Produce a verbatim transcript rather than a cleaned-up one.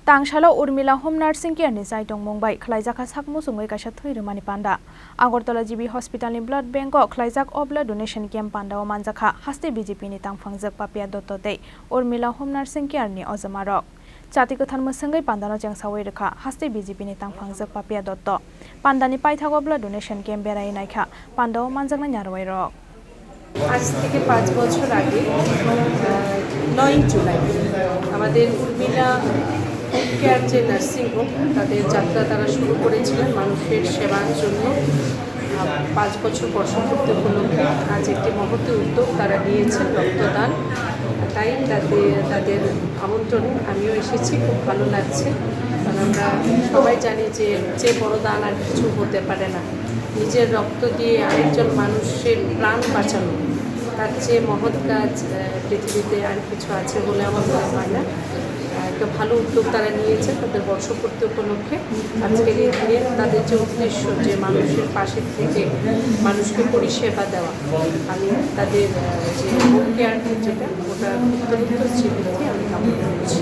Tangsalo Urmila Home Nursing Care ni chaitongmung bai khlaijak kha sak muchungwi kaisa thwi rwmani panda. Agartala G B Hospital ni Blood Bank o khlaijak o blood donation camp panda o manjak kha haste B J P ni tangphangjak Papiya Dotto tei Urmila Home Nursing Care ni ojamarok. Chati kwthar mwswngwi pandano chengsawi rwkha haste B J P ni tangphangjak Papiya Dotto. Pandani paithago blood donation camp berai naikha pandao manjaknai narwai rok. আজ থেকে পাঁচ বছর আগে, আহ, নয়ই জুলাই আমাদের Urmila home care যে nursing home, তাদের যাত্রা তারা শুরু করেছিলেন মানুষের সেবার জন্য। আহ, পাঁচ বছর বর্ষপূর্তি উপলক্ষে আজ একটি মহতী উদ্যোগ তারা নিয়েছেন, রক্তদান। তাই তাদের, তাদের আমন্ত্রণে আমিও এসেছি, খুব ভালো লাগছে। কারণ আমরা সবাই জানি যে, যে বড় দান আর কিছু হতে পারে না। নিজের রক্ত দিয়ে আরেকজন মানুষের প্রাণ বাঁচানো, তার চেয়ে মহৎ কাজ, আহ, পৃথিবীতে আর কিছু আছে বলে আমার মনে হয় না। আহ, একটা ভালো উদ্যোগ তারা নিয়েছে তাদের বর্ষপূর্তি উপলক্ষে। আজকের এই দিনে তাদের যে উদ্দেশ্য, যে মানুষের পাশে থেকে মানুষকে পরিষেবা দেওয়া, আমি তাদের, আহ, যে হোম কেয়ার যেটা, ওটা উত্তরোত্তর শ্রীবৃদ্ধি আমি কামনা করছি।